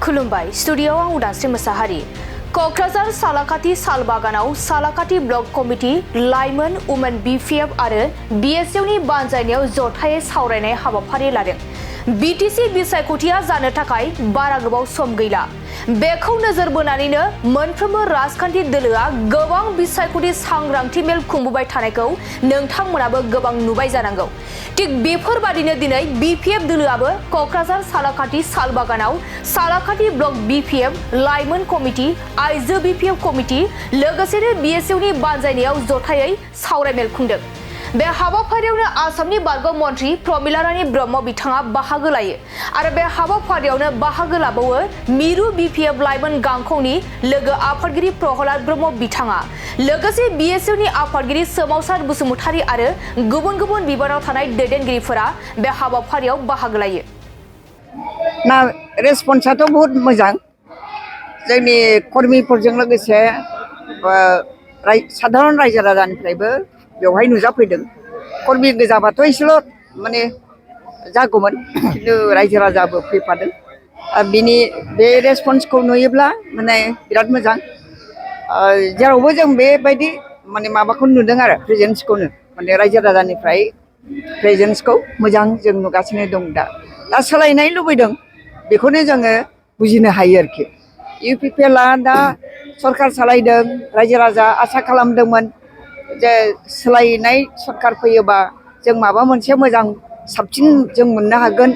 खुलुमबाय स्टुडियोआव आं उदांस्रि मोसाहारि क'क्राझार सालाकाटि सालबागानाव सालाकाटि ब्लक कमिटि लाइमोन वुमेन बिपिएफ आरो बिएसइउनि बानजायनायाव जथायै सावरायनाय हाबाफारि लादों। बिटिसि बिसायख'थिया जानो थाखाय बारा गोबाव सम गैला। बेखौ नोजोर बोनानैनो मोनफ्रोमबो राजखान्थि दोलोआ गोबां बिसायख'थि सांग्रांथि मेल खुंबोबाय थानायखौ नोंथांमोनाबो गोबां नुबाय जानांगौ। थिग बेफोरबादिनो दिनै बिपिएफ दोलोआबो क'क्राझार सालाकाटि सालबागानाव सालाकाटि ब्लक बिपिएफ लाइमोन कमिटि आइजो बिपिएफ कमिटि लोगोसेनो बिएसइउनि बानजायनायाव जथायै सावरायमेल खुंदों। बे हाबाफारियावनो आसामनि बारग' मन्त्रि प्रमिला रानी ब्रह्म बिथाङा बाहागो लायो आरो बे हाबाफारियावनो बाहागो लाबावो मिरु बिपिएफ लाइमोन गांखंनि लोगो आफादगिरि प्रहलाद ब्रह्म बिथाङा लोगोसे बिएसइउनि आफादगिरि सोमावसार बसुमतारी आरो गुबुन गुबुन बिबानाव थानाय दैदेनगिरिफोरा बे हाबाफारियाव बाहागो लायो। ना रेसपन्सआथ' बहुत मोजां जोंनि कर्मिफोरजों लोगोसे साधारन रायजो राजानिफ्रायबो बेवहाय नुजाफैदों। कर्मि गोजाबाथ' एसेल' माने जागौमोन खिन्थु रायजो राजाबो फैफादों। बिनि बे रेसपन्सखौ नुयोब्ला माने बिराद मोजां। जेरावबो जों बेबायदि माने माबाखौ नुदों आरो प्रेजेन्सखौनो माने रायजो राजानिफ्राय प्रेजेन्सखौ मोजां जों नुगासिनो दं। दा सोलायनाय लुबैदों बेखौनो जोङो बुजिनो हायो आरोखि। इउपिपिएलआ दा सरकार सालायदों, रायजो राजा आसा खालामदोंमोन जे सोलायनाय सरकार फैयोबा जों माबा मोनसे मोजां साबसिन जों मोननो हागोन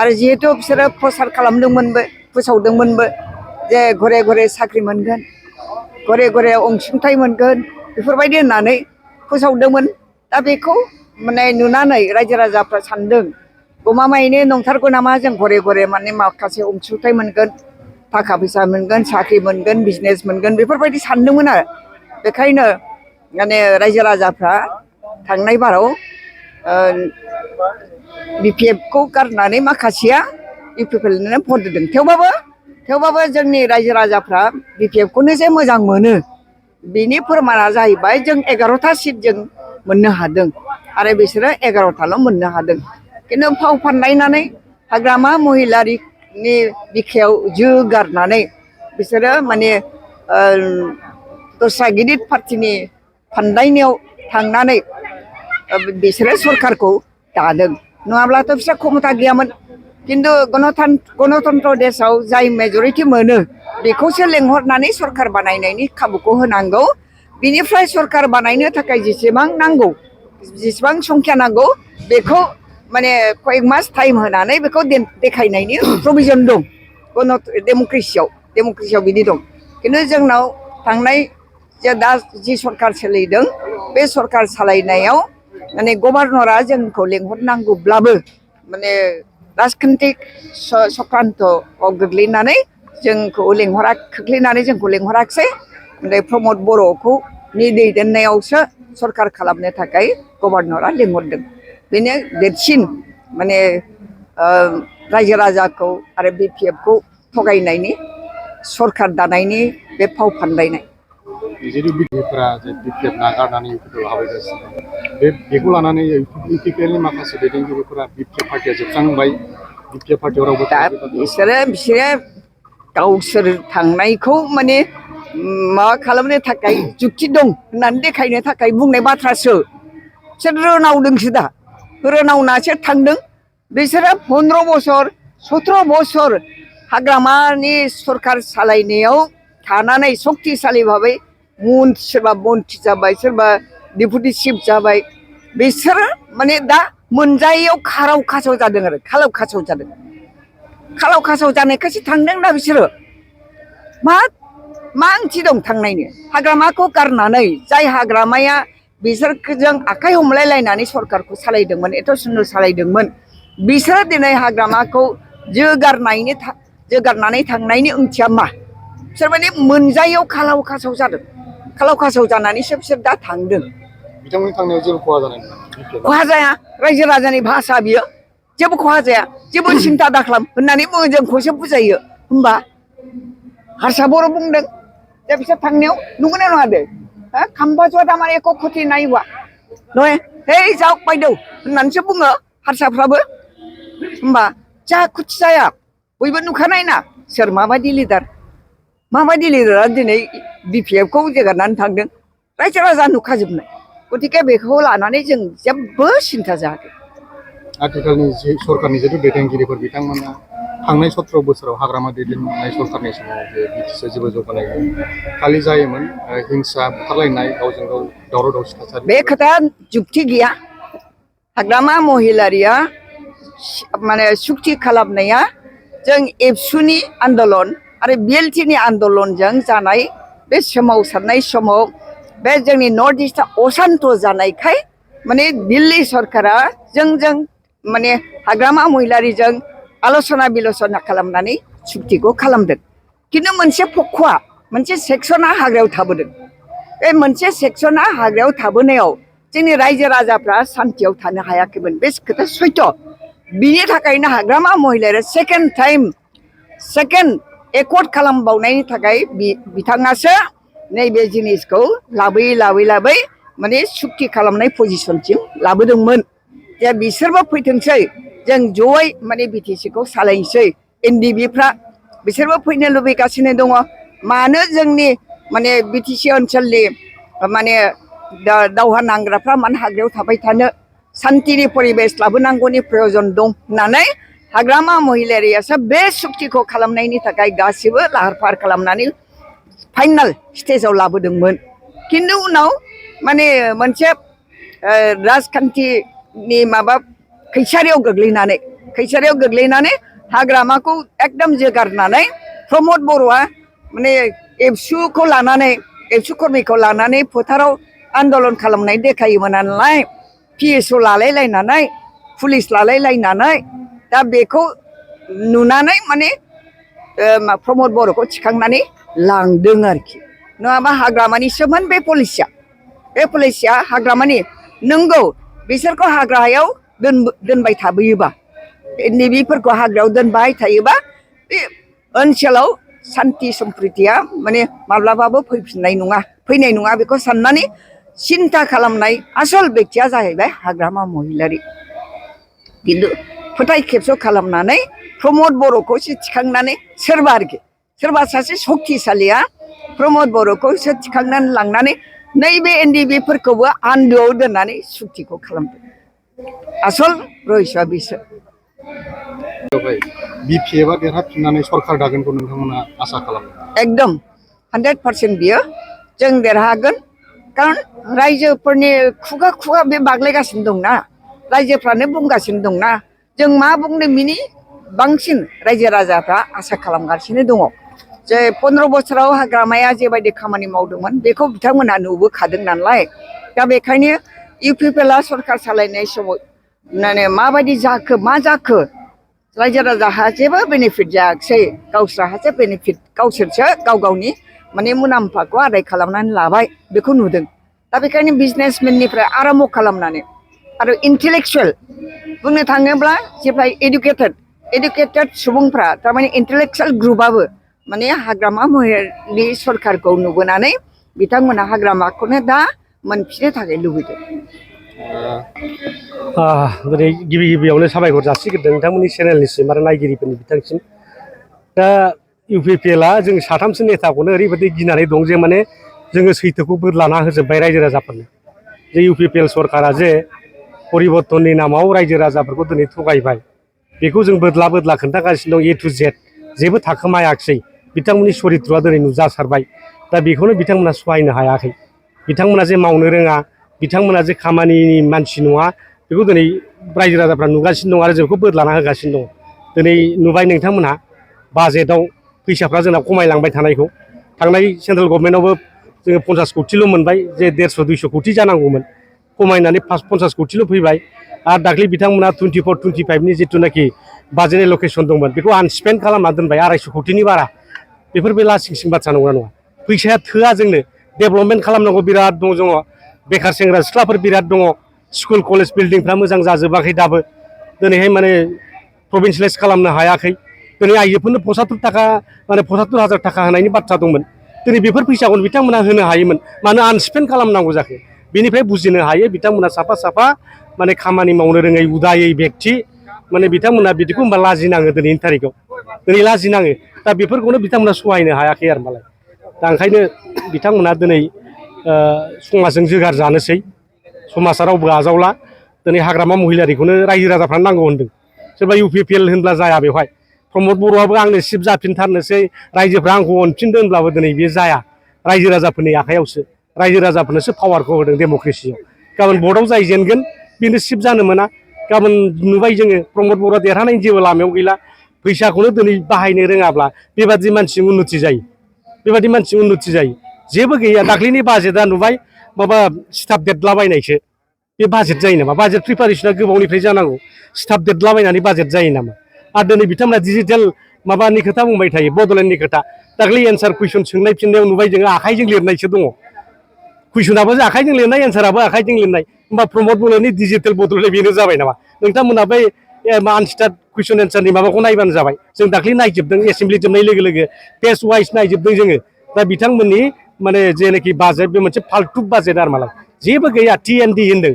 आरो जिहेतु बिसोरो प्रसार खालामदोंमोनबो फोसावदोंमोनबो जे घरे घरे साख्रि मोनगोन, घरे घरे अनसुंथाइ मोनगोन बेफोरबायदि होननानै फोसावदोंमोन। दा बेखौ माने नुनानै रायजो राजाफ्रा सानदों गमामायैनो नंथारगौ नामा जों घरे घरे माने माखासे अनसुंथाइ मोनगोन, थाखा फैसा मोनगोन, साख्रि मोनगोन, बिजनेस मोनगोन बेफोरबायदि सानदोंमोन आरो। बेखायनो माने रायजो राजाफ्रा थांनाय बाराव बिपिएफखौ गारनानै माखासेया इउपिपिएलनो भट होदों। थेवबाबो जोंनि रायजो राजाफ्रा बिपिएफखौनो जे मोजां मोनो बिनि फोरमाना जाहैबाय जों 11टा सिट जों मोननो हादों आरो बिसोरो 11टाल' मोननो हादों। खिन्थु फाव फान्दायनानै हाग्रामा महिलारिनि बिखायाव जो गारनानै बिसोरो माने दस्रा गिदिर पार्टिनि फान्दायनायाव थांनानै बिसोरो सरकारखौ दादों। नङाब्लाथ' बिसोर क्षमता गैयामोन। खिन्थु गणतन्त्र देशआव जाय मेजरिटि मोनो बेखौसो लेंहरनानै सरकार बानायनायनि खाबुखौ होनांगौ। बिनिफ्राय सरकार बानायनो थाखाय जेसेबां नांगौ, जेसेबां संख्या नांगौ बेखौ माने कयेक मास टाइम होनानै बेखौ देखायनायनि प्रभिजन दं डेम'क्रेसियाव बिदि दं। खिन्थु जोंनाव थांनाय जे दा जि सरकार सोलिदों बे सरकार सालायनायाव माने गभर्नरा जोंखौ लेंहरनांगौब्लाबो माने राजखान्थिक चक्रान्तआव गोग्लैनानै जोंखौ खोख्लैनानै जोंखौ लेंहराखिसै। ओमफ्राय प्रमद बर'खौ दैदेननायावसो सरकार खालामनो थाखाय गभर्नरा लेंहरदों। बेनो देरसिन माने रायजो राजाखौ आरो बिपिएफखौ थगायनायनि सरकार दानायनि बे फाव फान्दायनाय। जिहेतु बिपिएफफोरा जे बिपिएफ नागारनानै इउपिपिएल हाबैगासिनो बेखौ लानानै इउपिपिएलनि माखासे दैदेनगिरिफोरा बिपिएफ पार्टिया जोबस्रांबाय, बिपिएफ पार्टियाव रावबो दा बिसोरो गावसोर थांनायखौ माने माबा खालामनो थाखाय जुक्ति दं होननानै देखायनो थाखाय बुंनाय बाथ्रासो। बिसोर रोनावदोंसो दा, रोनावनासो थांदों। बिसोरो 15 बोसोर 17 बोसोर हाग्रामानि सरकार सालायनायाव थानानै सक्तिशाली भाबै सोरबा मन्त्रि जाबाय, सोरबा डेपुटि चिफ जाबाय। बिसोरो माने दा मोनजायैयाव खाराव खासाव जादों आरो खालाव खासाव जानायखायसो थांदों दा बिसोरो। मा ओंथि दं थांनायनि? हाग्रामाखौ गारनानै जाय हाग्रामाया बिसोरजों आखाइ हमलायलायनानै सरकारखौ सालायदोंमोन, एथ' सुन्दर सालायदोंमोन, बिसोरो दिनै हाग्रामाखौ जोगारनानै थांनायनि ओंथिया मा? बिसोर माने मोनजायैयाव खालाव खासाव जादों। खालाव खासाव जानानैसो बिसोर दा थांदों। बिथांमोननि थांनायाव जेबो खहा जानाय नङा? खहा जाया। रायजो राजानि भाषा बियो, जेबो खहा जाया, जेबो सिन्था दाखालाम होननानै बुङो, जोंखौसो बुजायो। होमबा हारसा बर' बुंदों जे बिसोर थांनायाव नंगौना नङा दे? खाम्बाजोआ दामाने एक खति नायवा नय हे जाओ बायदौ होननानैसो बुङो हारसाफ्राबो। होमबा जा खुथि जाया बयबो नुखानाय ना सोर माबायदि लिडारा दिनै BPF खौ जोगारनानै थांदों रायजो राजा नुखाजोबनाय गतिके बेखौ लानानै जों जेबो सिन्था जायाखै आथिखालनि जि सरकारनि जिथु दैदेनगिरिफोर बिथांमोना थांनाय 17 बोसोराव हाग्रामा दैदेननाय सरकारनि समाव जे बिटिसिआव जेबो जौगानाय खालि जायोमोन हिंसा बुथारलायनाय गावजों गाव दावराव दावसि थासारि बे खोथाया जुक्ति गैया हाग्रामा महिलारिया माने सुक्ति खालामनाया जों एबसुनि आन्दलन आरो BLT नि आन्दलनजों जानाय बे सोमावसारनाय समाव बे जोंनि नर्थ इस्टआ अशान्त जानायखाय माने दिल्ली सरकारा जों माने हाग्रामा महिलारिजों आल'सना बिल'सना खालामनानै सुक्तिखौ खालामदों खिन्थु मोनसे पक्षआ मोनसे सेक्सना हाग्रायाव थाबोदों बे मोनसे सेक्सना हाग्रायाव थाबोनायाव जोंनि रायजो राजाफ्रा सान्तियाव थानो हायाखैमोन बे खोथा सैथ' बिनि थाखायनो हाग्रामा महिलारिया सेकेन्ड एकर्ड खालामबावनायनि थाखाय बिथाङासो नैबे जिनिसखौ लाबोयै माने सुक्ति खालामनाय पजिसनसिम लाबोदोंमोन जे बिसोरबो फैथोंसै जों जयै माने BTC खौ सालायनोसै NDB फ्रा बिसोरबो फैनो लुबैगासिनो दङ मानो जोंनि माने BTC ओनसोलनि माने दावहा नांग्राफ्रा मानो हाग्रायाव थाबाय थानो सान्तिनि परिबेस लाबोनांगौनि प्रयजन दं होननानै हाग्रामा महिलारियासो बे सुक्तिखौ खालामनायनि थाखाय गासिबो लाहार फाहार खालामनानै फाइनाल स्टेजाव लाबोदोंमोन खिन्थु उनाव माने मोनसे राजखान्थिनि माबा खैसारियाव गोग्लैनानै हाग्रामाखौ एकदम जोगारनानै प्रमद बर'आ माने एबसुखौ लानानै एबसु कर्मिखौ लानानै फोथाराव आन्दलन खालामनाय देखायोमोन नालाय PSO लालायलायनानै पुलिस लालायलायनानै दा बेखौ नुनानै माने प्रमद बर'खौ थिखांनानै लांदों आरोखि नङाबा हाग्रामानिसोमोन बे पलिसिया हाग्रामानि नंगौ बिसोरखौ हाग्रायाव दोनबाय थाबोयोबा NDBफोरखौ हाग्रायाव दोनबाय थायोबा बे ओनसोलाव सान्ति सम्प्रितिया माने माब्लाबाबो फैनाय नङा बेखौ साननानै सिन्था खालामनाय आसल बेक्तिया जाहैबाय हाग्रामा महिलारि खिन्थु फोथाय खेबस' खालामनानै प्रमद बर'खौसो थिखांनानै सोरबा सासे सक्तिशालिया प्रमद बर'खौसो थिखांनानै लांनानै नैबे NDBफोरखौबो आन्दोआव दोननानै सुक्तिखौ खालामदों आसल रहस्यआ बिसोर BPFआ देरहाफिननानै सरकार दागोनखौ नोंथांमोना आसा खालामो एकदम 100% बियो जों देरहागोन खारन रायजोफोरनि खुगा बे बाग्लायगासिनो दंना रायजोफ्रानो बुंगासिनो दंना जों मा बुंनो बिनि बांसिन रायजो राजाफ्रा आसा खालामगासिनो दङ जे 15 बोसोराव हाग्रामाया जेबायदि खामानि मावदोंमोन बेखौ बिथांमोना नुबोखादों नालाय दा बेखायनो UPPLआ सरकार सालायनाय समाव माने माबायदि जाखो मा जाखो रायजो राजाहा जेबो बेनिफिट जायाखिसै गावस्राहासो बेनिफिट गावसोरसो गावनि माने मुलाम्फाखौ आदाय खालामनानै लाबाय बेखौ नुदों दा बेखायनो बिजनेसमेननिफ्राय आराम्भ खालामनानै आरो इन्टेलेक्सुवेल बुंनो थाङोब्ला जेब्ला एडुकेटेड सुबुंफ्रा थारमाने इन्टेलेक्सुवेल ग्रुपआबो माने हाग्रामा महिलारि सरकारखौ नुबोनानै बिथांमोना हाग्रामाखौनो दा मोनफिननो थाखाय लुबैदों दिनै गिबियावनो साबायखर जासिग्रोदों नोंथांमोननि चेनेलनिसिम आरो नायगिरिफोरनि बिथांसिम दा UPPLआ जों साथामसो नेताखौनो ओरैबायदि गिनानै दं जे माने जोङो सैथोखौ बोदलाना होजोब्बाय रायजो राजाफोरनो जे UPPL सरकारा जे परिबर्तननि नामाव रायजो राजाफोरखौ दिनै थगायबाय बेखौ जों बोदला खोन्थागासिनो दं A to Z जेबो थाखोमायाखिसै बिथांमोननि सरित्रआ दिनै नुजासारबाय दा बेखौनो बिथांमोना सहायनो हायाखै बिथांमोना जे मावनो रोङा बिथांमोना जे खामानिनि मानसि नङा बेखौ दिनै रायजो राजाफ्रा नुगासिनो दं आरो जोंखौ बोदलाना होगासिनो दं दिनै नुबाय नोंथांमोनहा बाजेटआव फैसाफ्रा जोंना खमायलांबाय थानायखौ थांनाय सेन्ट्रेल गभर्नमेन्टआवबो जोङो 50 कौटि मोनबाय जे 150-200 कौटि जानांगौमोन खमायनानै 50 कौटिल' फैबाय आरो दाख्लै बिथांमोना 24-25नि जिथुनाखि बाजेट एलकेसन दंमोन बेखौ आनस्पेन्ड खालामना दोनबाय 250 कौटिनि बारा बेफोर बे लासिं बाथ्रा नंगौना नङा फैसाया थोआ जोंनो डेभेलपमेन्ट खालामनांगौ बिराद दं जोङो बेखार सेंग्रा सिख्लाफोर बिराद दङ स्कुल कलेज बिल्डिंफ्रा मोजां जाजोबाखै दाबो दिनैहाय माने प्रभिन्सियेलाइज खालामनो हायाखै दिनै आइजोफोरनो 75,000 थाखा होनायनि बाथ्रा दंमोन दिनै बेफोर फैसाखौनो बिथांमोना होनो हायोमोन मानो आनस्पेन्ड खालामनांगौ जाखो बेनिफ्राय बुजिनो हायो बिथांमोना साफा माने खामानि मावनो रोङै उदायै बेक्ति माने बिथांमोना बिदिखौ होनबा लाजिनाङो दिनैनि थारिखआव दिनै लाजिनाङो दा बेफोरखौनो बिथांमोना सहायनो हायाखै आरो मालाय दा ओंखायनो बिथांमोना दिनै समाजजों जोगार जानोसै समाजा रावबो आजावला दिनै हाग्रामा महिलारिखौनो रायजो राजाफ्रानो नांगौ होनदों सोरबा UPPL होनब्ला जाया बेवहाय प्रमद बर'आबो आंनो सिट जाफिनथारनोसै रायजोफ्रा आंखौ अनफिनदो होनब्लाबो दिनै बे जाया रायजो राजाफोरनि आखायावसो रायजो राजाफोरनोसो पावारखौ होदों डेम'क्रेसियाव गाबोन भटआव जाय जेनगोन बेनो सिट जानो मोना गाबोन नुबाय जोङो प्रमद बर'आ देरहानायनि जेबो लामायाव गैला फैसाखौनो दिनै बाहायनो रोङाब्ला बेबादि मानसि उन्नति जायो बेबादि मानसि उन्नति जायो जेबो गैया दाख्लैनि बाजेटआ नुबाय माबा स्टाफ देरलाबायनायसो बे बाजेट जायो नामा बाजेट प्रिपारेसना गोबावनिफ्राय जानांगौ स्टाफ देरलाबायनानै बाजेट जायो नामा आरो दिनै बिथांमोना डिजिटेल माबानि खोथा बुंबाय थायो बड'लेण्डनि खोथा दाख्लै एन्सार कुइसन सोंनाय फिननायाव नुबाय जोङो आखाइजों लिरनायसो दङ कुइसनाबो आखाइजों लिरनाय एन्साराबो आखाइजों लिरनाय होमबा प्रमद बर'नि डिजिटेल बड'लेण्ड बेनो जाबाय नामा नोंथांमोना बै आनस्टार्ट कुइसन एन्सारनि माबाखौ नायबानो जाबाय जों दाख्लै नायजोबदों एसेम्बलि जोबनाय लोगो लोगो पेज वाइज नायजोबदों जोङो दा बिथांमोननि माने जेनाखि बाजेट बे मोनसे फाल्तु बाजेट आरो मालाय जेबो गैया TND होनदों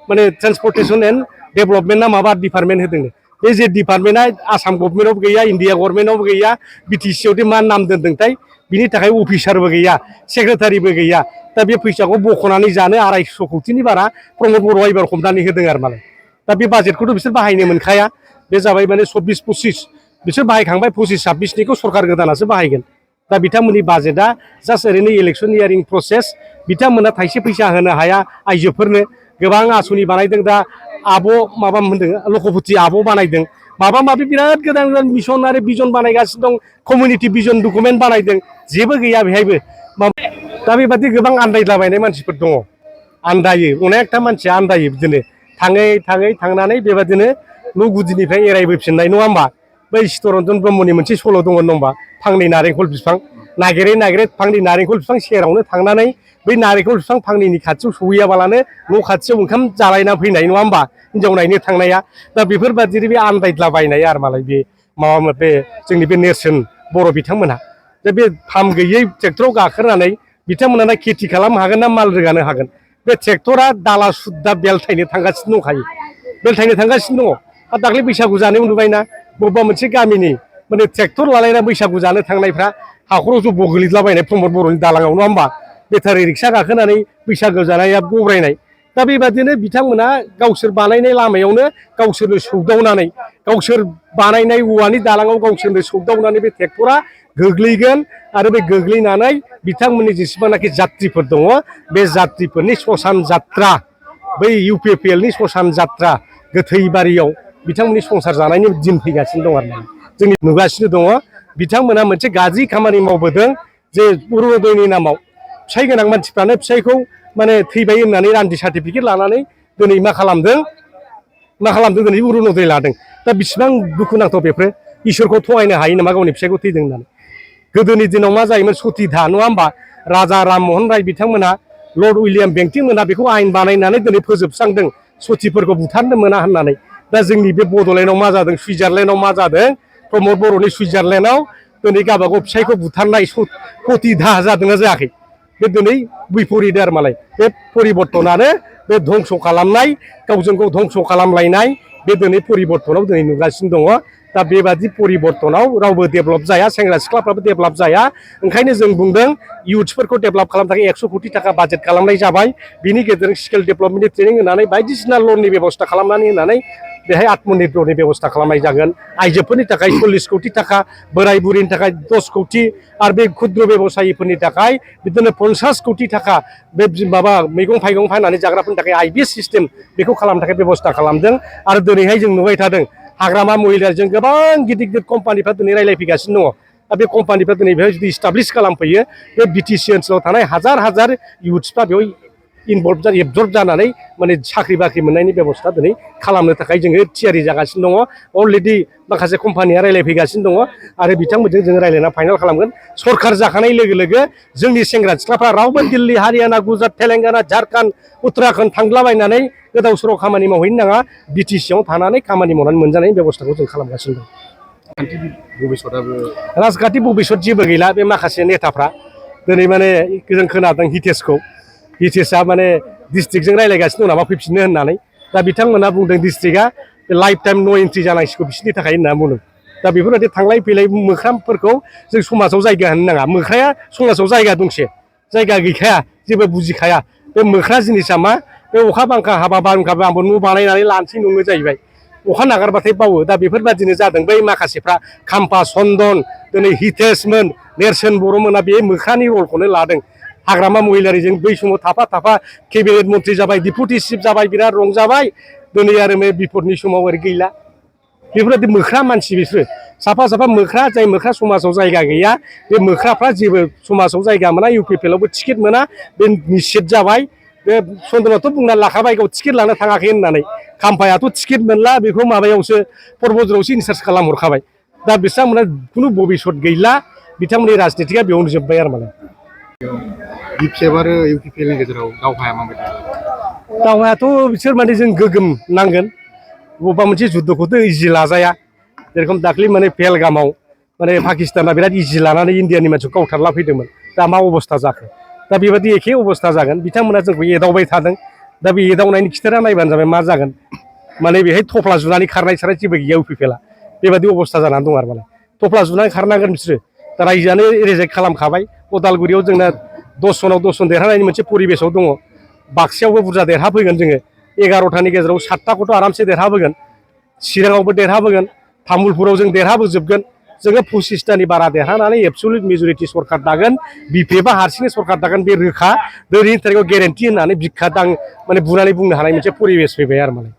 माने ट्रेन्सपर्टेसन एन्ड डेभेलपमेन्टआ माबा डिपार्टमेन्ट होदों बे जे डिपार्टमेन्टआ आसाम गभर्नमेन्टआवबो गैया इन्डिया गभर्नमेन्टआवबो गैया BTC आवदि मा नाम दोनदोंथाय बिनि थाखाय अफिसारबो गैया सेक्रेटारिबो गैया दा बे फैसाखौ बख'नानै जानो 250 कौटिनि बारा प्रमद बर'आ एबार हमनानै होदों आरो मालाय दा बे बाजेटखौथ' बिसोर बाहायनो मोनखाया बे जाबाय माने 24-25 बिसोर बाहायखांबाय 25-26निखौ सरकार गोदानासो बाहायगोन दा बिथांमोननि बाजेटआ जास्ट ओरैनो इलेक्सनियारिं प्रसेस बिथांमोना थाइसे फैसा होनो हाया आइजोफोरनो गोबां आसनि बानायदों दा आब' माबा होनदों लखपति आब' बानायदों माबा माबि बिराद गोदान गोदान मिसन आरो बिजन बानायगासिनो दं कमिउनिटि बिजन डकुमेन्ट बानायदों जेबो गैया बेहायबो दा बेबादि गोबां आन्दायलाबायनाय मानसिफोर दङ आन्दायो अनेकथा मानसिया आन्दायो बिदिनो थाङै थाङै थांनानै बेबादिनो न' गुदिनिफ्राय एरायबोफिननाय नङा होमबा बै चित्तरन्जन ब्रह्मनि मोनसे सल' दङ होमबा फांनै नारेंखल बिफां नागिरै नागिरै फांनै नारेंखल बिफां सेरावनो थांनानै बै नारेंखल बिफां फांनैनि खाथियाव सहैयाबालानो न' खाथियाव ओंखाम जालायना फैनाय नङा होमबा हिन्जाव नायनो थांनाया दा बेफोरबादि बे आन्दायद्लाबायनाय आरो मालाय बे माबा बे जोंनि बे नेरसोन बर' बिथांमोनहा दा बे फार्म गैयै ट्रेक्टराव गाखोनानै बिथांमोना खेथि खालामनो हागोन ना माल रोगानो हागोन बे ट्रेक्टरा दाला सुद्दा बेलथायनो थांगासिनो दंखायो बेलथायनो थांगासिनो दङ आरो दाख्लै बैसागु जानायाव नुबायना बबेबा मोनसे गामिनि माने ट्रेक्टर लालायना बैसागु जानो थांनायफ्रा हाखराव जब' गोलैद्लाबायनाय प्रमद बर'नि दालाङाव नङा होमबा बेटारि रिक्सा गाखोनानै बैसागु जानाया गब्रायनाय दा बेबादिनो बिथांमोना गावसोर बानायनाय लामायावनो गावसोरनो सौदावनानै गावसोर बानायनाय औवानि दालाङाव गावसोरनो सौदावनानै बे ट्रेक्टरा गोग्लैगोन आरो बे गोग्लैनानै बिथांमोननि जेसेबांनाखि जात्रिफोर दङ बे जात्रिफोरनि ससान जात्रा बै UPPLनि ससान जात्रा गोथैबारियाव बिथांमोननि संसार जानायनि दिन फैगासिनो दं आरो जोंनि नुगासिनो दङ बिथांमोना मोनसे गाज्रि खामानि मावबोदों जे अरुनदयनि नामाव फिसाय गोनां मानसिफ्रानो फिसायखौ माने थैबाय होननानै रान्दि सार्टिफिकेट लानानै दिनै मा खालामदों दिनै अरुनदय लादों दा बिसिबां दुखुनांथाव बेफोरो इसोरखौ थगायनो हायो नामा गावनि फिसायखौ थैदों होननानै गोदोनि दिनाव मा जायोमोन सतिधा नङा होमबा राजा राममहन राय बिथांमोना लर्ड उइलियाम बेंटिं मोना बेखौ आयेन बानायनानै दिनै फोजोबस्रांदों सतिफोरखौ बुथारनो मोना होननानै दा जोंनि बे बड'लेण्डआव मा जादों सुइजारलेण्डआव मा जादों प्रमद बर'नि सुइजारलेण्डआव दिनै गावबागाव फिसायखौ बुथारनाय सतिधा जादोंना जायाखै बे दिनै बिपरित आरो मालाय बे परिबर्तनानो बे धंस' खालामनाय गावजों गाव धंस' खालामलायनाय बे दिनै परिबर्तनाव दिनै नुगासिनो दङ दा बेबादि परिबर्तनाव रावबो डेभेलप जाया सेंग्रा सिख्लाफ्राबो डेभेलप जाया ओंखायनो जों बुंदों इउथ्सफोरखौ डेभेलप खालामनो थाखाय 100 कोटि थाखा बाजेट खालामनाय जाबाय बिनि गेजेरजों स्किल डेभेलपमेन्टनि ट्रेनिं होनानै बायदिसिना लननि बेबस्था खालामनानै होनानै बेहाय आत्मनिर्भरनि बेबस्था खालामनाय जागोन आइजोफोरनि थाखाय 40 कोटि थाखा बोराय बुरैनि थाखाय 10 कोटि आरो बे क्षुद्र बेबसायिफोरनि थाखाय बिदिनो 50 कोटि थाखा बे माबा मैगं थाइगं फाननानै जाग्राफोरनि थाखाय IBS सिस्टेम बेखौ खालामनो थाखाय बेबस्था खालामदों आरो दिनैहाय जों नुबाय थादों हाग्रामा महिलारिजों गोबां गिदिर गिदिर कम्पानिफ्रा दिनै रायलायफैगासिनो दङ दा बे कम्पानिफ्रा दिनै बेहाय जुदि इस्टाब्लिश खालामफैयो बे BTC ओनसोलाव थानाय हाजार हाजार इउथ्सफ्रा बेयाव एबजर्ब जानानै माने साख्रि बाख्रि मोननायनि बेबस्था दिनै खालामनो थाखाय जोङो थियारि जागासिनो दङ अलरेडि माखासे कम्पानिया रायलायफैगासिनो दङ आरो बिथांमोनजों जों रायलायना फाइनाल खालामगोन सरकार जाखानाय लोगो लोगो जोंनि सेंग्रा सिख्लाफ्रा रावबो दिल्ली हारियाना गुजरात तेलेंगाना झारखन्ड उत्तराखन्ड थांलाबायनानै गोदाव सोराव खामानि मावहैनो नाङा BTC आव थानानै खामानि मावनानै मोनजानायनि बेबस्थाखौ जों खालामगासिनो दं राजखान्थि भबिसत जेबो गैला बे माखासे नेताफ्रा दिनै माने जों खोनादों हितेशआ माने डिस्ट्रिक्टजों रायलायगासिनो दं नामा फैफिननो होननानै दा बिथांमोना बुंदों डिस्ट्रिक्टआ लाइफ टाइम नो एन्ट्रि जानांसिगौ बिसोरनि थाखाय होनना बुंदों दा बेफोरबायदि थांलाय फैलाय मोख्राफोरखौ जों समाजाव जायगा होनो नाङा मोख्राया समाजाव जायगा दंसे जायगा गैखाया जेबो बुजिखाया बे मोख्रा जिनिसा मा बे अखा बांखा हाबा बारहुंखा आंबो न' बानायनानै लानोसै नङो जाहैबाय अखा नागारबाथाय बावो दा बेफोरबादिनो जादों बै माखासेफ्रा खाम्फा चन्दन दिनै हितेशमोन नेरसोन बर'मोना बे मोख्रानि रलखौनो लादों हाग्रामा महिलारिजों बै समाव थाफा थाफा केबिनेट मन्थ्रि जाबाय डिपुटि चिफ जाबाय बिराद रंजाबाय दिनै आरो बे बिपदनि समाव ओरै गैला बेफोरबायदि मोख्रा मानसि बिसोरो साफा साफा मोख्रा जाय मोख्रा समाजाव जायगा गैया बे मोख्राफ्रा जेबो समाजाव जायगा मोना UPPLआवबो टिकेट मोना बे निश्चित जाबाय बे चन्दनाथ' बुंना लाखाबाय गाव टिकेट लानो थाङाखै होननानै खाम्फायाथ' टिकेट मोनला बेखौ माबायावसो परबजरावसो इनसार्ज खालामहरखाबाय दा बिथांमोना खुनु भबिसत गैला बिथांमोननि राजनितिकआ बेयावनो जोब्बाय आरो माने BPF आरो UPPLनि गेजेराव दावहाया माबायदि दावहायाथ' बिसोर माने जों गोगोम नांगोन बबेबा मोनसे जुद्धखौथ' इजि लाजाया जेरखम दाख्लै माने पेहेलगामाव माने पाकिस्ताना बिराद इजि लानानै इण्डियानि मानसिखौ गावथारला फैदोंमोन दा मा अबस्था जाखो दा बेबायदि एखे अबस्था जागोन बिथांमोना जोंखौ एदावबाय थादों दा बे एदावनायनि खिथेरा नायबानो जाबाय मा जागोन माने बेहाय थफ्ला जुनानै खारनाय सारनाय जेबो गैया UPPLआ बेबायदि अबस्था जानानै दं आरो माने थफ्ला जुनानै खारनांगोन बिसोरो दा रायजोआनो रिजेक्ट खालामखाबाय उदालगुरियाव जोंना 10 जनाव 10 जन देरहानायनि मोनसे परिबेसाव दङ बाक्सायावबो बुरजा देरहाफैगोन जोङो 11थानि गेजेराव 7थाखौथ' आरामसे देरहाबोगोन चिराङावबो देरहाबोगोन तामुलपुराव जों देरहाबोजोबगोन जोङो 25थानि बारा देरहानानै एबसुलुट मेजरिटि सरकार दागोन BPFआ हारसिङै सरकार दागोन बे रोखा दिनैनि थारिखआव गेरेन्टि होननानै बिखा दां माने बुनानै बुंनो हानाय मोनसे परिबेस फैबाय आरो माने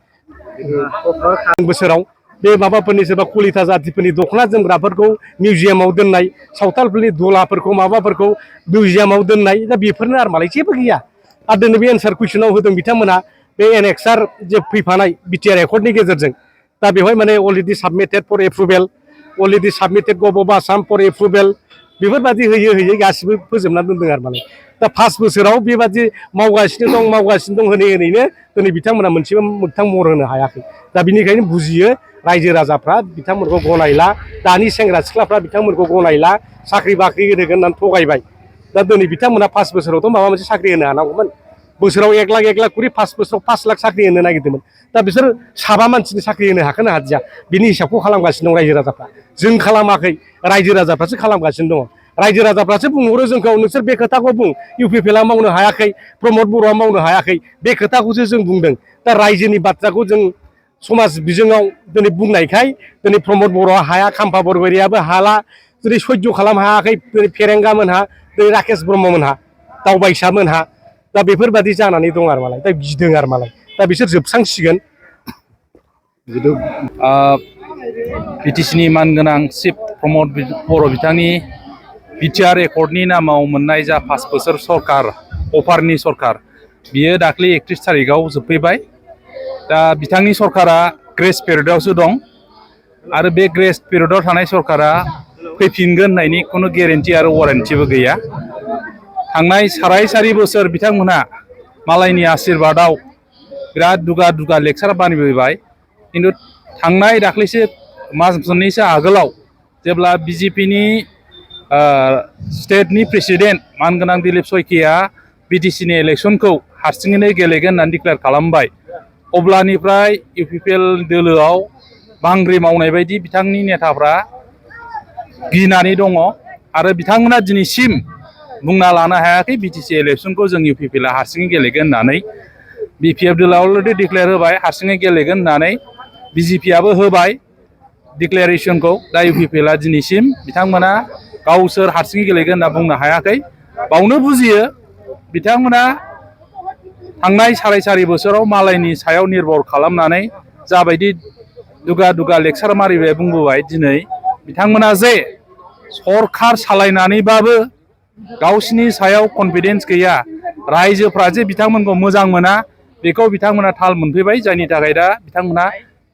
बोसोराव बे माबाफोरनि सोरबा कलिता जातिफोरनि दख'ना जोमग्राफोरखौ मिउजियामाव दोननाय सावथालफोरनि दलाफोरखौ माबाफोरखौ मिउजियामाव दोननाय दा बेफोरनो आरो मालाय जेबो गैया आरो दिनै बे एन्सार कुइसनाव होदों बिथांमोना बे एनेक्सार जे फैफानाय BTR एकर्डनि गेजेरजों दा बेवहाय माने already submitted for approval already submitted gov of Assam for approval बेफोरबायदि होयै गासिबो फोजोबना दोनदों आरो मालाय दा 5 बोसोराव बेबादि मावगासिनो दं होनैनो दिनै बिथांमोना मोनसेबो मोगथां महर होनो हायाखै दा बिनिखायनो बुजियो रायजो राजाफ्रा बिथांमोनखौ गनायला दानि सेंग्रा सिख्लाफ्रा बिथांमोनखौ गनायला साख्रि बाख्रि होगोन होननानै थगायबाय दा दिनै बिथांमोना 5 बोसोरावथ' माबा मोनसे साख्रि होनो हानांगौमोन बोसोराव 1 लाख करि 5 बोसोराव 5 लाख साख्रि होनो नागिरदोंमोन दा बिसोर साबा मानसिनि साख्रि होनो हाखोना हादिया बिनि हिसाबखौ खालामगासिनो दं रायजो राजाफ्रा जों खालामाखै रायजो राजाफ्रासो खालामगासिनो दङ रायजो राजाफ्रासो बुंहरो जोंखौ नोंसोर बे खोथाखौ बुं UPPLआ मावनो हायाखै प्रमद बर'आ मावनो हायाखै बे खोथाखौसो जों बुंदों दा रायजोनि बाथ्राखौ जों समाज बिजोङाव दिनै बुंनायखाय दिनै प्रमद बर'आ हाया खाम्फा बरगयारियाबो हाला दिनै सयज' खालाम हायाखै दिनै फेरेंगा मोनहा दिनै राकेश ब्रह्ममोनहा दावबायसा मोनहा दा बेफोरबायदि जानानै दं आरो मालाय दा गिदों आरो मालाय दा बिसोर जोबस्रांसिगोन जिथु BTCनि मानगोनां चिफ प्रमद बर' बिथांनि BTR एकर्डनि नामाव मोननाय जा 5 बोसोर सरकार अफारनि सरकार बियो दाख्लै 31 थारिखआव जोबफैबाय दा बिथांनि सरकारा ग्रेस पिरियडआवसो दं आरो बे ग्रेस पिरियडआव थानाय सरकारा फैफिनगोन होननायनि खुनु गेरेन्टि आरो वारेन्टिबो गैया थांनाय साराय बोसोर बिथांमोनहा मालायनि आशीर्बादाव बिराद दुगा लेक्सार बानायबोबाय खिन्थु थांनाय दाख्लैसो मास मोननैसो आगोलाव जेब्ला BJPनि स्टेटनि प्रेसिडेन्ट मानगोनां दिलीप सयकिया BTCनि इलेक्सनखौ हारसिङैनो गेलेगोन होननानै डिक्लेयार खालामबाय अब्लानिफ्राय UPPL दोलोआव बांग्रि मावनाय बायदि बिथांनि नेताफ्रा गिनानै दङ आरो बिथांमोना दिनैसिम बुंना लानो हायाखै BTC इलेक्सनखौ जों UPPLआ हारसिङै गेलेगोन होननानै BPF दोलोआ अलरेडि डिक्लेयार होबाय हारसिङै गेलेगोन होननानै BJPआबो होबाय डिक्लेरेसनखौ दा UPPLआ दिनैसिम बिथांमोना गावसोर हारसिङै गेलेगोन होनना बुंनो हायाखै बावनो बुजियो बिथांमोना थांनाय साराय बोसोराव मालायनि सायाव निर्भर खालामनानै जाबायदि दुगा लेक्सार मारिबाय बुंबोबाय दिनै बिथांमोना जे सरकार सालायनानैबाबो गावसिनि सायाव कनफिडेन्स गैया रायजोफ्रा जे बिथांमोनखौ मोजां मोना बेखौ बिथांमोना थाल मोनफैबाय जायनि थाखाय दा बिथांमोना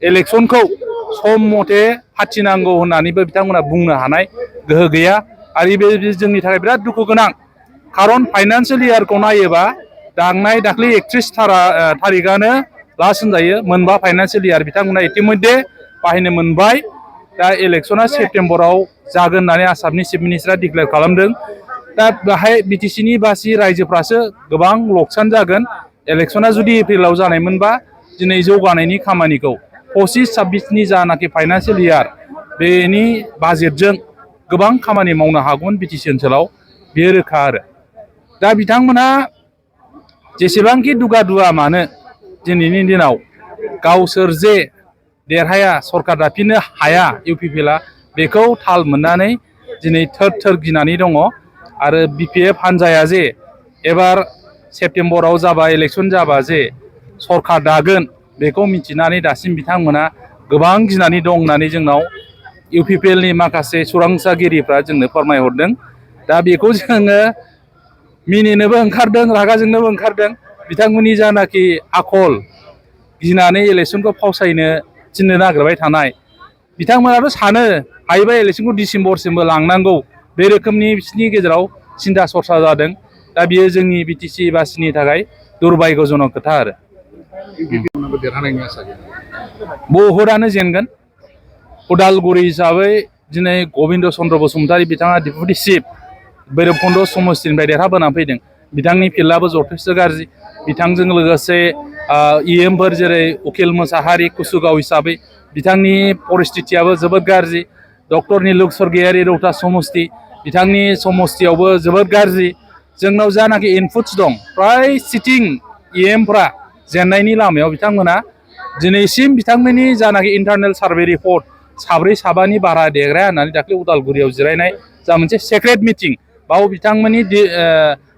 इलेक्सनखौ सम मथे फाथिनांगौ होननानैबो बिथांमोना बुंनो हानाय गोहो गैया आरो बे जोंनि थाखाय बिराद दुखु गोनां खारन फाइनान्सियेल इयारखौ नायोबा दाख्लै 31 थारिखआनो लास्ट होनजायो मोनबा फाइनान्सियेल इयार बिथांमोना इतिमध्ये बाहायनो मोनबाय दा इलेक्सना सेप्तेम्बराव जागोन होननानै आसामनि चिफ मिनिस्टारा डिक्लेयार खालामदों दा बेहाय BTCनि बासि रायजोफ्रासो गोबां लकसान जागोन इलेक्सना जुदि एप्रिलाव जानायमोनबा दिनै जौगानायनि खामानिखौ 25-26नि जानाखि फाइनान्सियेल इयार बेनि बाजेटजों गोबां खामानि मावनो हागौमोन बिटिसि ओनसोलाव बेयो रोखा आरो दा बिथांमोना जेसेबांखि दुगा दुआ मानो दिनैनि दिनाव गावसोर जे देरहाया सरकार दाफिननो हाया इउपिपिएलआ बेखौ थाल मोननानै दिनै थोर थोर गिनानै दङ आरो बिपिएफ हान्जाया जे एबार सेप्तेम्बराव जाबा इलेक्सन जाबा जे सरकार दागोन बेखौ मिथिनानै दासिम बिथांमोना गोबां गिनानै दं होननानै जोंनाव इउपिपिएलनि माखासे सोरांसागिरिफ्रा जोंनो फोरमायहरदों दा बेखौ जोङो मिनिनोबो ओंखारदों रागा जोंनोबो ओंखारदों बिथांमोननि जानाखि आखल गिनानै इलेक्सनखौ फावसायनो थिननो नागिरबाय थानाय बिथांमोनाबो सानो हायोबा इलेक्सनखौ डिसेम्बरसिमबो लांनांगौ बे रोखोमनि बिसोरनि गेजेराव सिन्था सरसा जादों दा बियो जोंनि बिटिसि बासिनि थाखाय दुर्भाग्यजनक खोथा आरो देरहानायनि आसा गैया बहुदआनो जेनगोन उदालगुरि हिसाबै दिनै गबिन्द चन्द्र बसुमतारी बिथाङा डिपुटि चिफ भैरबकुन्द समस्तिनिफ्राय देरहाबोनानै फैदों बिथांनि फिल्डआबो जथेस्थ' गाज्रि बिथांजों लोगोसे इएमफोर जेरै उकिल मोसाहारि कुसुगाव हिसाबै बिथांनि परिस्थितियाबो जोबोद गाज्रि डक्टर निलुक स्वर्गियारि रौता समस्ति बिथांनि समस्तियावबो जोबोद गाज्रि जोंनाव जानाखि इनपुट्स दं फ्राय सिटिं इएमफ्रा जेननायनि लामायाव बिथांमोना दिनैसिम बिथांमोननि जानाखि इन्टारनेल सार्भे रिपर्ट साब्रै साबानि बारा देग्राया होननानै दाख्लै उदालगुरियाव जिरायनाय जा मोनसे सेक्रेट मिटिं बाव बिथांमोननि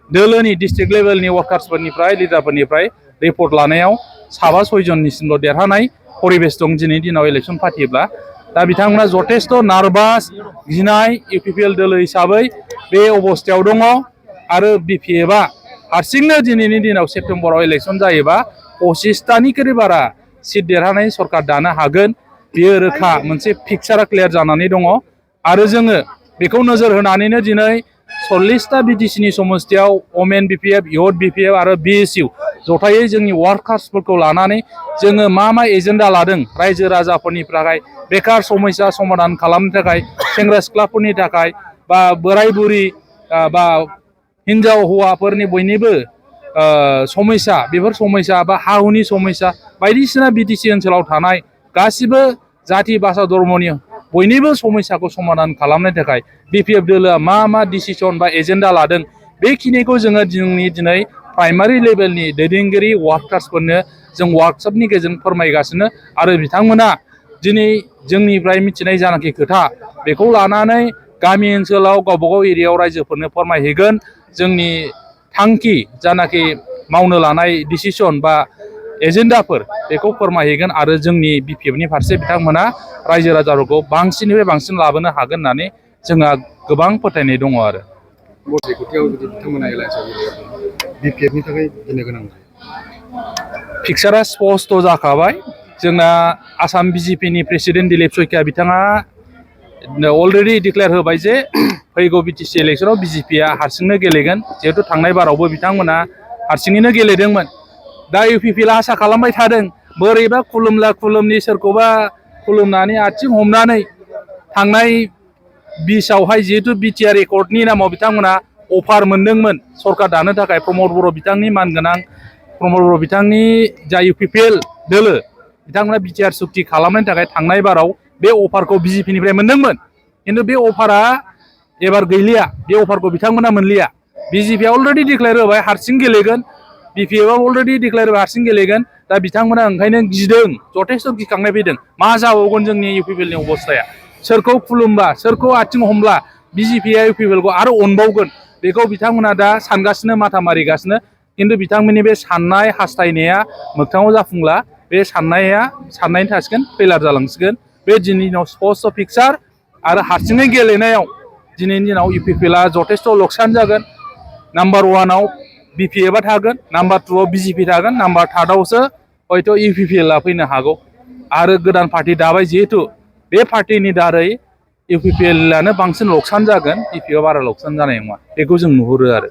दोलोनि डिस्ट्रिक्ट लेभेलनि वार्कार्सफोरनिफ्राय लिडारफोरनिफ्राय रिपर्ट लानायाव साबा सयजननिसिमल' देरहानाय परिबेस दं दिनैनि दिनाव इलेक्सन फाथियोब्ला दा बिथांमोना जथेस्थ' नार्भास गिनाय इउपिपिएल दोलो हिसाबै बे अबस्थायाव दङ आरो बिपिएफआ हारसिंनो दिनैनि दिनाव सेप्तेम्बराव इलेक्सन जायोबा 25टानिख्रुइ बारा सिट देरहानाय सरकार दानो हागोन बेयो रोखा मोनसे पिक्सारा क्लियार जानानै दङ आरो जोङो बेखौ नोजोर होनानैनो दिनै 40टा बिटिसिनि समस्तियाव अमेन बिपिएफ इउथ बिपिएफ आरो बिएसइउ जथायै जोंनि वार्कार्सफोरखौ लानानै जोङो मा एजेन्डा लादों रायजो राजाफोरनि थाखाय बेकार समस्या समाधान खालामनो थाखाय सेंग्रा सिख्लाफोरनि थाखाय बा बोराय बुरि बा हिन्जाव हौवाफोरनि बयनिबो समस्या बेफोर समस्या बा हा हुनि समस्या बायदिसिना बिटिसि ओनसोलाव थानाय गासिबो जाति भाषा धर्मनि बयनिबो समस्याखौ समाधान खालामनो थाखाय बिपिएफ दोलोआ मा डिसिसन बा एजेन्डा लादों बेखिनिखौ जोङो दिनै प्राइमारि लेभेलनि दैदेनगिरि वार्कार्सफोरनो जों वार्कशपनि गेजेरजों फोरमायगासिनो आरो बिथांमोना दिनै जोंनिफ्राय मिथिनाय जानाखि खोथा बेखौ लानानै गामि ओनसोलाव गावबागाव एरियायाव रायजोफोरनो फोरमायहैगोन जोंनि थांखि जानाखि मावनो लानाय डिसिसन बा एजेन्डाफोर बेखौ फोरमायहैगोन आरो जोंनि बिपिएफनि फारसे बिथांमोना रायजो राजाफोरखौ बांसिननिफ्राय बांसिन लाबोनो हागोन होननानै जोंहा गोबां फोथायनाय दङ आरो गथाय गथायाव जुदि बिथांमोना एलायन्सआव बिपिएफनि थाखाय गिनो गोनां जायो पिक्सारा स्पस्ट जाखाबाय जोंना आसाम बिजेपिनि प्रेसिडेन्ट दिलीप सयकिया बिथाङा अलरेडि डिक्लेयार होबाय जे फैगौ बिटिसि इलेक्सनाव बिजेपिया हारसिंनो गेलेगोन जिहेतु थांनाय बारावबो बिथांमोना हारसिङैनो गेलेदोंमोन दा इउपिपिएलआ आसा खालामबाय थादों बोरैबा खुलुमनि सोरखौबा खुलुमनानै आथिं हमनानै थांनाय 20आवहाय जिहेतु बिटिआर एकर्डनि नामाव बिथांमोना अफार मोनदोंमोन सरकार दानो थाखाय प्रमद बर' बिथांनि मानगोनां प्रमद बर' बिथांनि जा इउपिपिएल दोलो बिथांमोना बिटिआर सुक्ति खालामनायनि थाखाय थांनाय बाराव बे अफारखौ बिजेपिनिफ्राय मोनदोंमोन खिन्थु बे अफारा एबार गैलिया बे अफारखौ बिथांमोना मोनलिया बिजेपिआ अलरेडि डिक्लेयार होबाय हारसिं गेलेगोन बिपिएफआ अलरेडि डिक्लेयार होबाय हारसिं गेलेगोन दा बिथांमोना ओंखायनो गिदों जथेस्थ' गिखांनाय फैदों मा जाबावगोन जोंनि इउपिपिएलनि अबस्थाया सोरखौ खुलुमबा सोरखौ आथिं हमब्ला बिजेपिआ इउपिपिएलखौ आरो अनबावगोन बेखौ बिथांमोना दा सानगासिनो माथा मारिगासिनो खिन्थु बिथांमोननि बे साननाय हास्थायनाया मोगथाङाव जाफुंला बे साननायनि थासिगोन फेलार जालांसिगोन बे दिनैनि दिनाव स्पस्ट पिक्सार आरो हारसिङै गेलेनायाव दिनैनि दिनाव इउपिपिएलआ जथेस्थ' लकसान जागोन नाम्बार 1आव बिपिएफआ थागोन नाम्बार 2आव बिजेपि थागोन नाम्बार 3आवसो हयथ' इउपिपिएलआ फैनो हागौ आरो गोदान पार्टि दाबाय जिहेतु बे पार्टिनि दारै इउपिपिएलआनो बांसिन लकसान जागोन बिपिएफआ बारा लकसान जानाय नङा बेखौ जों नुहुरो आरो